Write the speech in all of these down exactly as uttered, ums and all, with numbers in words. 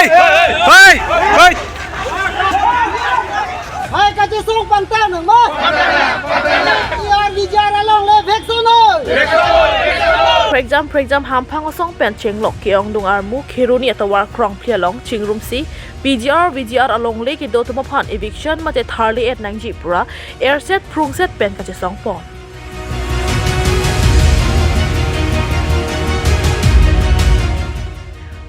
Hei! Hei! Hai kachesong pangtang nang ma? P G R V G R along le vekson noi. Prekjam prekjam hamphang osong pen chenglok ke-ongdung armu Kheroni atovar Krongphli along chingrumsi P G R V G R along le kedo atum aphan eviction mate tharli-et nangji pura erset phrungset pen kachesong pon.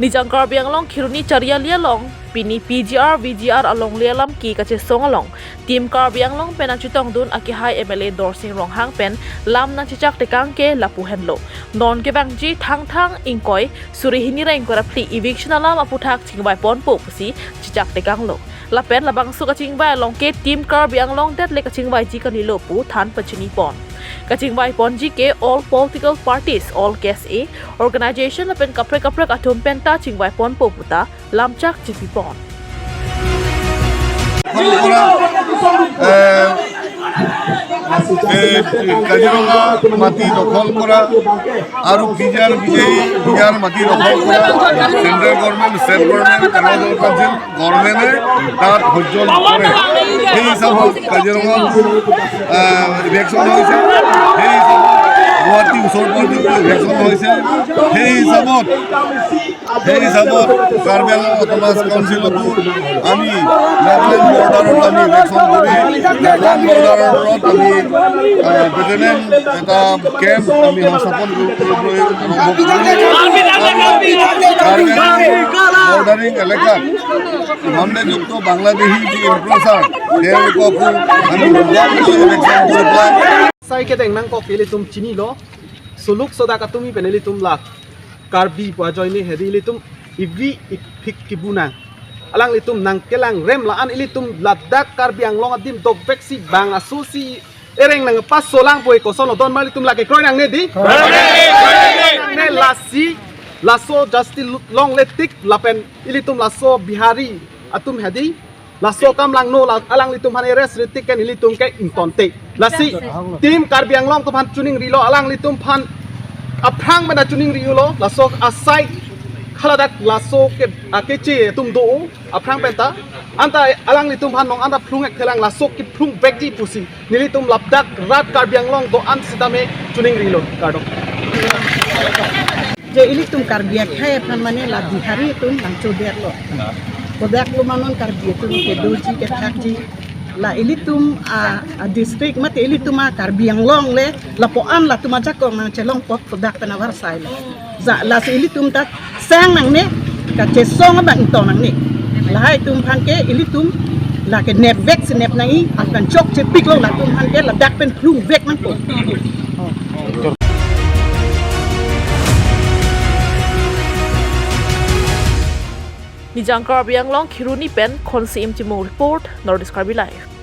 Nijang Karbi Anglong Kheroni chariali along pini P G R V G R along le alam ke kachesong along Team Karbi Anglong pen nangchetongdun akehai M L A Dorsing Ronghang pen lam nangchechak tekang ke lapu henlo. Non kevangji Thangthang ingkoi suri hini ra ingkoi ra phli eviction alam aphuthak chingvai ponpo pusi chechak tekanglo. Lapen labangso kachingvai along ke Team Karbi Anglong det le kachingvaiji kalilo pu than pachini pon. Kachingvai ponji ke all political parties, all K S A organization lapen kaprek kaprek atum penta chingvai ponpo puta lamchak chipi pon. দখল কৰা, এ, এই কাজিৰঙা মাটি দখল কৰা আৰু P G আৰ, P G আৰ মাটি দখল কৰা চেণ্ট্ৰেল গভৰ্ণমেণ্ট, ষ্টেট গভৰ্ণমেণ্ট, কেন্দ্ৰীয় কাউন্সিল গভৰ্ণমেণ্টে তাত সহ্য নকৰে। সেই হিচাপত কাজিৰঙাত, এ, ইভিকশ্যন হৈছে, সেই হিচাপত গুৱাহাটী ওচৰ পৰ্যন্ত ইভিকশ্যন হৈছে, সেই হিচাপত সেই হিচাপত কাৰ্বি আংলং অট'নমাছ কাউন্সিলতো আমি নাগালেণ্ড বৰ্ডাৰত আমি ইভিকশ্যন কৰি নাগালেণ্ড বৰ্ডাৰত আমি, আহ, ভেটেনেন এটা কেম্প আমি সংস্থাপন কৰি, কৰিবলৈ আৰম্ভ কৰিম। কাৰ্বি আংলং বৰ্ডাৰিং এলেকাত সন্দেহযুক্ত বাংলাদেশী যি এনক্ৰ'চাৰ, তেওঁলোককো আমি ইভিকশ্যন কৰি পেলাই চাই kedeng nangkok ilitum chinilo, suluk sodak atumi pen ilitum la Karbi pu ajoine hedi ilitum ivi iphik kibunang. Alanglitum nangkelang rem la-an ilitum ladak Karbi Anglong adim dokveksi bang asosi ereng nangpasolang poi koson odon ma ilitum lake kroi nangne di? Nangne lasi, laso justice longle tik lapen ilitum laso Bihari atum hedi. Laso kam langno la alanglitum aphan arrest ritik ken ilitum ke ingtonte. Lasi Team Karbi Anglong atum aphan chuningrilo, alanglitum aphan aphrang pen chuningrilo, laso asai khaladak laso ke akeche atum do aphrang penta. Anta alanglitum aphan nong anta phlung-ek thelang laso kephlungvekji pusi nelitum ladak rat Karbi Anglong do-an sitame chuningrilo, kardom. Je ilitum Karbi akhei aphan mane la Bihari atum nangchodetlo. Kodaklo ma non Karbi atum kedoji kethakji. La ilitum a, a district mate ilitum a Karbi Anglong le lapu-an latum ajakong nangchelong pot kodak pen avarsai lo. Ja lasi ilitum ta sang nangne kachesong abang ingtong nangne. Lahai atum aphan ke ilitum lake nepvek si nep nangji, aphan chokchepiklo latum aphan ke ladak pen phlungvek nangpo. Nijang Karbi Anglong Kheroni pen Khonsi Imchimung report, North East Karbi Live.